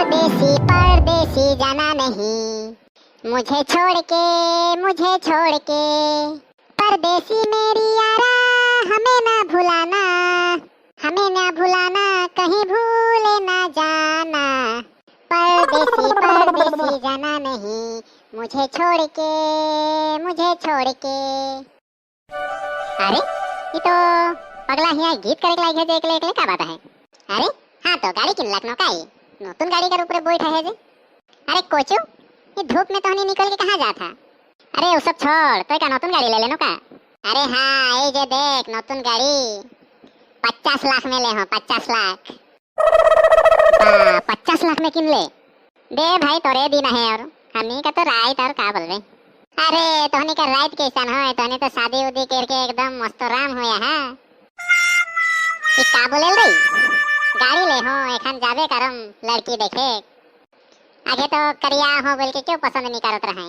परदेसी परदेसी जाना नहीं, मुझे छोड़ के, मुझे छोड़ के। परदेसी मेरी यारा, हमें ना भुलाना, हमें ना भुलाना, कहीं भूले ना जाना। परदेसी परदेसी जाना नहीं, मुझे छोड़ के, मुझे छोड़ के। अरे ये तो पगला हिया गीत करे लाग है जे एकले एकले, का बात है? अरे हाँ तो गाड़ी किन लखनऊ का ही नतून गाड़ी कर ऊपर बैठा है जे। अरे कोचू, ये धूप में तो हनी निकल के कहाँ जाता? अरे वो सब छोड़, तो का नतून गाड़ी ले लेनो का? अरे हाँ ये जे देख नतून गाड़ी 50 लाख में ले हो, 50 लाख। 50 लाख में किन ले? दे भाई तोरे दिन है और हमनी का तो रात और का बोल रहे। अरे तोहनी का रात कैसन हो? तोहनी तो शादी उदी करके एकदम मस्त राम होया है। ई का बोले रे? गाड़ी ले हो एखन जाबे करम लड़की देखे। आगे तो करिया हो बोल के क्यों पसंद नहीं करत रहे?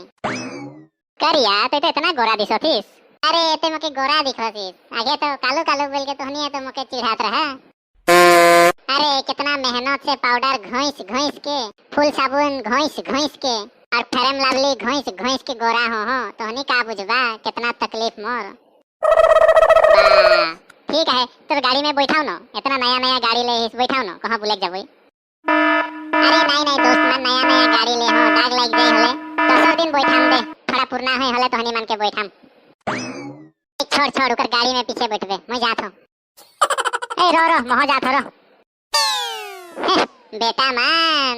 करिया तो इतना गोरा दिसोथिस। अरे ते मोके गोरा दिखोथिस, आगे तो कालू कालू बोल के तोहनी तो मोके चिढ़ात रहा। अरे कितना मेहनत से पाउडर घोंस घोंस के, फूल साबुन घोंस घोंस के और फेरम लावली घोंस घोंस के गोरा हो हो, तोहनी का बुझबा कितना तकलीफ मोर। ठीक है तो गाड़ी में बैठाओ न, इतना नया नया गाड़ी ले हिस बैठाओ न, कहाँ बुलेक जाबे? अरे नहीं नहीं दोस्त मन नया नया गाड़ी ले हो, दाग लाग जाई हले दसो दिन बैठाम दे, थोड़ा पुरना है हले तोहनी मन के बैठाम। छोड़ छोड़ उकर गाड़ी में पीछे बैठबे, मैं जात हूं। ए रो रो महो जात रो। बेटा मान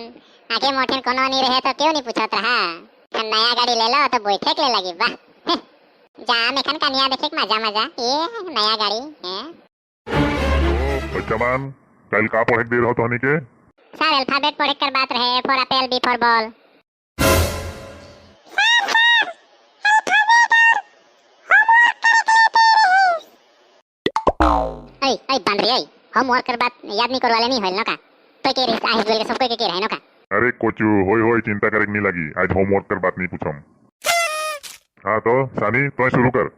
आगे मोठन कोनो नहीं रहे तो क्यों नहीं पूछत रहा, नया गाड़ी ले लो तो बैठे के लगी वाह। जाम एखन कनिया देखे के मजा मजा, ये नया गाड़ी है। बच्चा मान कल का पढ़े दे रहो तोहनी के? सर अल्फाबेट पढ़े कर बात रहे, A for apple B for ball. ऐ ऐ बांद्री ऐ होमवर्क कर बात याद नहीं करवाले नहीं होइल न का? तो के रही आहिस बोल के सबको के के रहे न का? अरे कोचू होई होई चिंता करे नहीं लगी, आज होमवर्क कर बात नहीं पूछम। हाँ तो सानी तो शुरू कर।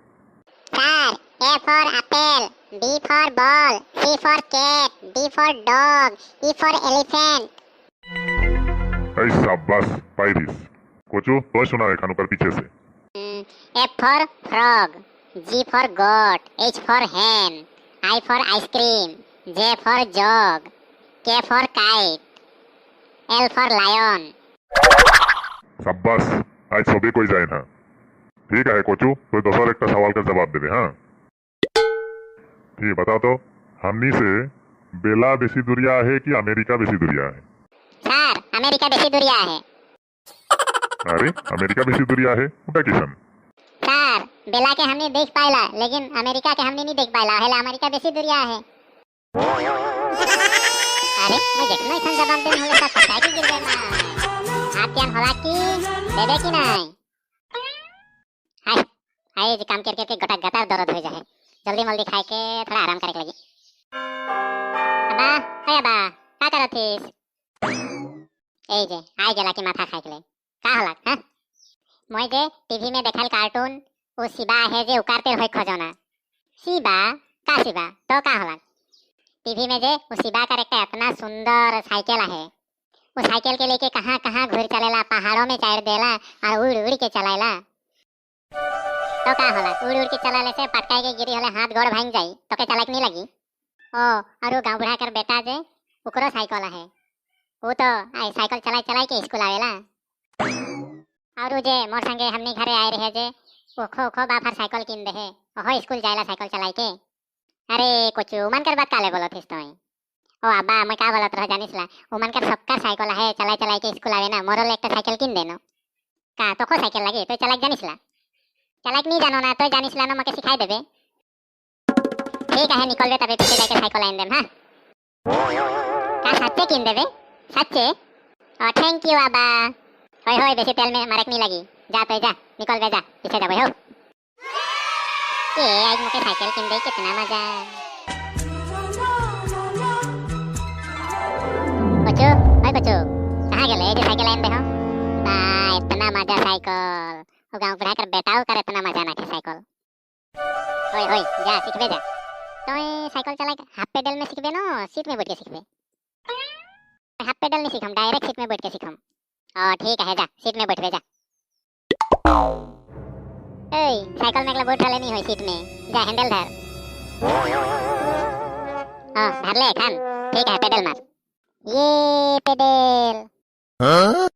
Sir A for apple, B for ball, C for cat, D for dog, E for elephant. ऐ शाबाश पाइरिस। कोचू तो सुना एखान कर पीछे से। F for frog, G for goat, H for hen, I for ice cream, J for jog, K for kite, L for lion. शाबाश आज सभी कोई जाए ना। ठीक है कोचू तो दोसर एक सवाल का जवाब देवे। हाँ ठीक बताओ तो हमनी से बेला बेसी दूरिया है कि अमेरिका बेसी दूरिया है? सर अमेरिका बेसी दूरिया है। अरे अमेरिका बेसी दूरिया है उनका किसन? सर बेला के हमने देख पाइला लेकिन अमेरिका के हमने नहीं देख पाइला, हेला अमेरिका बेसी दूरिया है। अरे मैं देखना इसन जवाब देन होले सब पता की गिर गए मां। हाथ त्यान होला की देबे की नहीं? हाय हाय जे काम कर के गोटा गतार दर्द हो जाए, जल्दी मल्दी खाए के थोड़ा आराम करे के लगी। अबा ए अबा का करथिस? ए जे आइ गेला की माथा खाए के ले का होला? हां মই जे टीवी में देखल कार्टून ओ शिवा है जे उकारते होय खजना। शिवा का शिवा तो का होला? टीवी में जे ओ शिवा का एक इतना सुंदर साइकिल है, वो साइकिल के लेके कहाँ कहाँ घूर चलेला, पहाड़ों में चढ़ देला और उड़ उड़ के चलाएला। तो का होला? उड़ उड़ के चलाले से पटकाए के गिरी होले हाथ गोड़ भांग जाई तो के चलाक नहीं लगी। ओ और वो गांव बुढ़ा कर बेटा जे उकरो साइकिल है, वो तो आई साइकिल चलाई चलाई के स्कूल आवेला। और जे मोर संगे हमनी घरे आए रहे जे ओखो ओखो बाप हर साइकिल किन दे है, ओहो स्कूल जाएला साइकिल चलाई के। अरे कुछ उमन कर बात काले बोलत हिस तोय? ओ अब्बा मैं का बोलत रह जानिस ला, उमन कर सबका साइकिल है चलाई चलाई के स्कूल आवे ना, मोरो एक साइकिल किन देनो। का तोखो साइकिल लगी तो चलाक जानिस ला? चलाक नहीं जानो ना तो जानिस ला ना मके सिखाई देबे। ठीक है निकलबे तबे पीछे जाके साइकिल आइन देम। हां का सच्चे किन देबे? सच्चे? ओ thank you अब्बा। होय होय बेसी तेल में मारक नहीं लगी, जा तो जा निकल बे जा पीछे जाबे हो। ए आज मोके साइकिल किन दे कितना मजा। कोचू ओए कोचू कहाँ गेले? जे साइकिल आइन दे हो बा इतना मजा साइकिल, ओ गांव बुढ़ा कर बेटाओ कर इतना मजा ना के साइकिल। होय होय जा सीखबे जा। तो साइकिल चला हाफ पेडल में सीखबे ना सीट में बैठ के सीखबे? हाफ पेडल नहीं सीखम, डायरेक्ट सीट में बैठ के सीखम। ओ ठीक है, जा सीट में बैठबे जा। ए, साइकिल में एकला बैठ रहले नहीं होई सीट में, जा हैंडल धर। ओ धर ले एखान, ठीक है पेडल मार। ये पेडल।